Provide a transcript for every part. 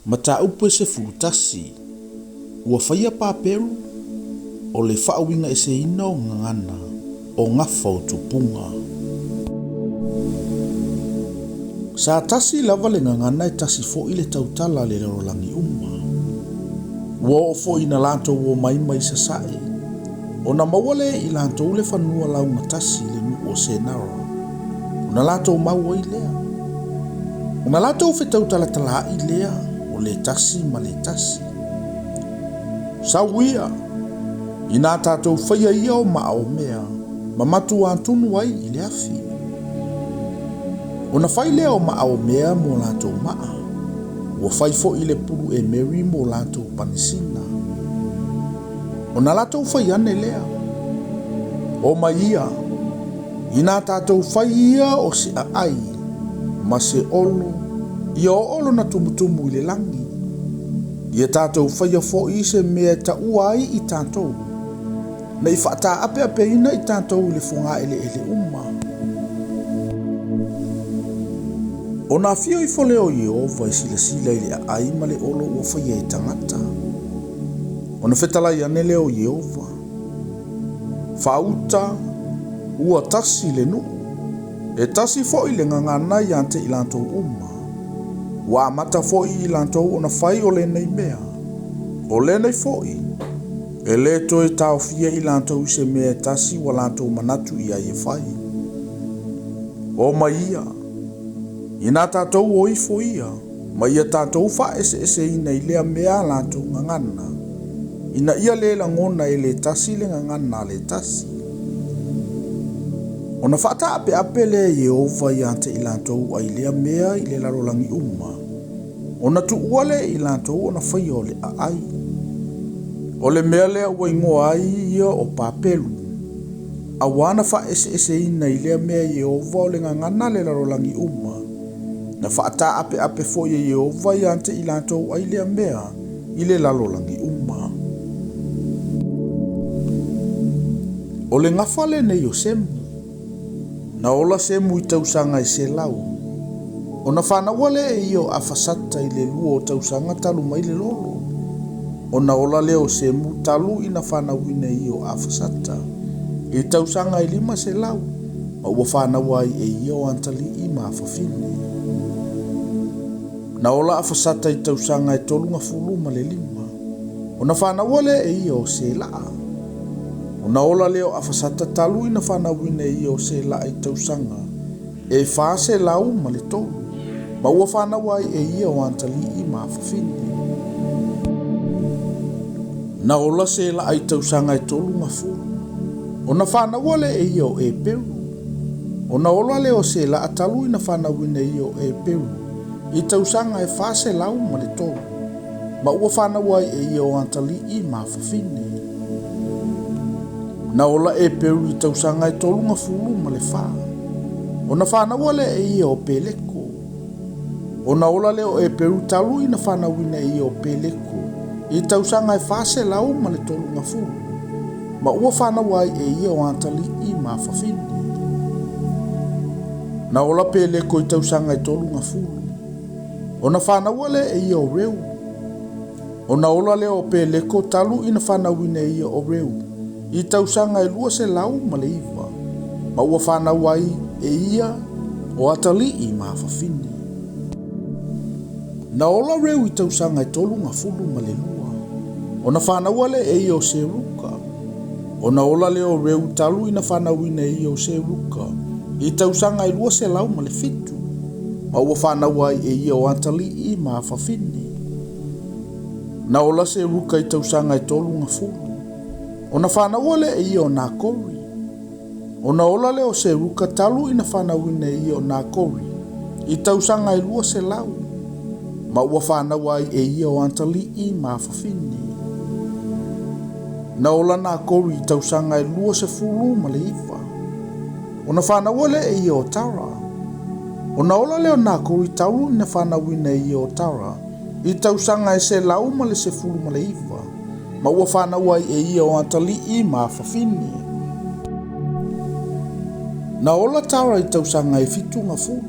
Mataupu e 11, Ua faia Paperu, o le faauigaeseina o gagana o gafa o tupuga. Sa tasi lava le gagana e tasi foi le tautala a le lalolagi uma. Ua oo foi ina latou omai mai sasae, ona maua lea e i latou le fanua laugatasi i le nuu o Senara, ona latou mau ai lea. Ona latou fetau talatalaai lea o le tasi ma le tasi. Sau ia, inā tatou faia ia o maa o mea, ma matuatunu ai i le afi. Ona fai lea o maa o mea mo latou maa, ua fai foi le pulu emeri mo latou panesina. Ona latou fai ane lea, Omai ia, inā tatou fai ia o se aai ma se olo, ia oo lona tumutumu i le lagi. Ia tatou faia foi se mea e taua ai i tatou, ne i faataapeapeina i tatou i le fogaeleele uma. Ona afio ifo lea o Ieova e silasila i le aai ma le olo ua faia e tagata. Ona fetalai ane lea o Ieova, Faauta, ua tasi le nuu, e tasi foi le gagana ia te i latou uma. Ua amata foi i latou ona fai o lenei mea, o lenei foi, e lē toe taofia i latou i se mea e tasi ua latou manatu i ai e fai. Omai ia, inā tatou o ifo ia, ma ia tatou faaeseeseina i lea mea a latou gagana, ina ia lē lagona e le tasi le gagana a le tasi. Ona faataapeape lea e Ieova ia te i latou ai lea mea i le lalolagi uma, ona tuua lea e i latou ona faia o le aai. O le mea lea ua igoa ai ia o Papelu, auā na faaeseeseina i lea mea e Ieova o le gagana a le lalolagi uma, na faataapeape foi e Ieova ia te i latou ai lea mea i le lalolagi uma. O le gafa lenei o Semu. Na ola Semu i tausaga e 100. Ona fanaua lea e ia o Afasata i le lua o tausaga talu mai le lolo. Ona ola lea o Semu talu ina fanauina e ia o Afasata i tausaga e 500, ma ua fanaua ai e ia o atalii ma afafine. Na ola Afasata i tausaga e 35, ona fanaua lea e ia o Selaa. Ona ola lea o Afasata talu ina fanauina e ia o Selaa i tausaga e 403, ma ua fanaua ai e ia o atalii ma afafine. Na ola Selaa i tausaga e 30, ona fanaua lea e ia o Eperu. Ona ola lea o Selaa talu ina fanauina e ia o Eperu i tausaga e 403, ma ua fanaua ai e ia o atalii ma afafine. Na ola Eperu i tausaga e 34, ona fanaua lea e ia o Peleko. Ona ola lea o Eperu talu ina fanauina e ia o Peleko i tausaga e 430, ma ua fanaua ai e ia o atalii ma afafine. Na ola Peleko i tausaga e 30, ona fanaua lea e ia o Reu. Ona ola lea o Peleko talu ina fanauina e ia o Reu i tausaga e 209, ma ua fanaua ai e ia o atalii ma afafine. Na ola Reu i tausaga e 32, ona fanaua lea e ia o Seruka. Ona ola lea o Reu talu ina fanauina e ia o Seruka i tausaga e 207, ma ua fanaua ai e ia o atalii ma afafine. Na ola Seruka i tausaga e 30, ona fanaua lea e ia o Nakori. Ona ola lea o Seruka talu ina fanauina e ia o Nakori i tausaga e 200, ma ua fanaua ai e ia o atalii ma afafine. Na ola Nakori i tausaga e 29, ona fanaua lea e ia o Tara. Ona ola lea o Nakori talu ina fanauina e ia o Tara i tausaga e 119, ma ua fanaua ai e ia o atalii ma afafine. Na ola Tara i tausaga e 70,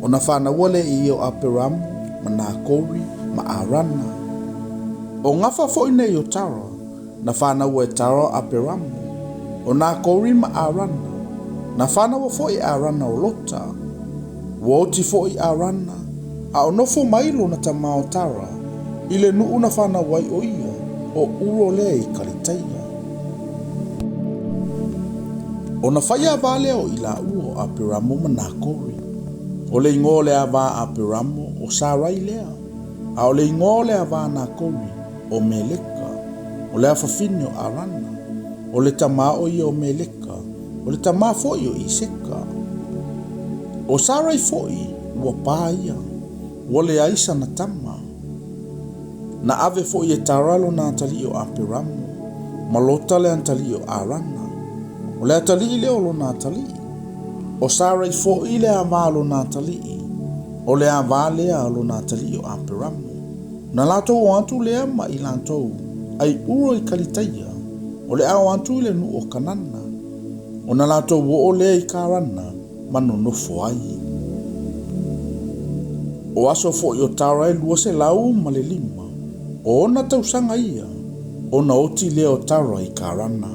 ona fanaua lea e ia o Aperamu ma Nakori ma Arana. O gafa foi nei o Tara, na fanaua e Tara o Aperamo, o Nakori ma Arana. Na fanaua foi e Arana o Lota. Ua oti foi Arana, a o nofo mai lona tama o Tara, i le nuu na fanau ai o ia, o Uro lea i Kalitaia. Ona fai ava lea o i laua o Aperamo ma Nakori. O le igoa o le ava a Aperamo o Sarai lea, a o le igoa o le ava a Nakori o Meleka, o le afafine o Arana, o le tama o ia o Meleka, o le tama foi o Iseka. O Sarai foi ua pa ia, ua leai sana tama. Na ave foi e Tara lona atalii o Aperamo, ma Lota le atalii o Arana. O le atalii lea o lona atalii. O Sarai foi le ava a lona atalii, o le ava lea a lona atalii o Aperamo. Na latou o atu lea ma i latou, ai Uro i Kalitaia, o le a o atu i le nuu o Kanana. Ona latou oo lea i Karana ma nonofo ai. O aso foi o Tara e 205, o ona tausaga ia, ona oti lea o Tara i Karana.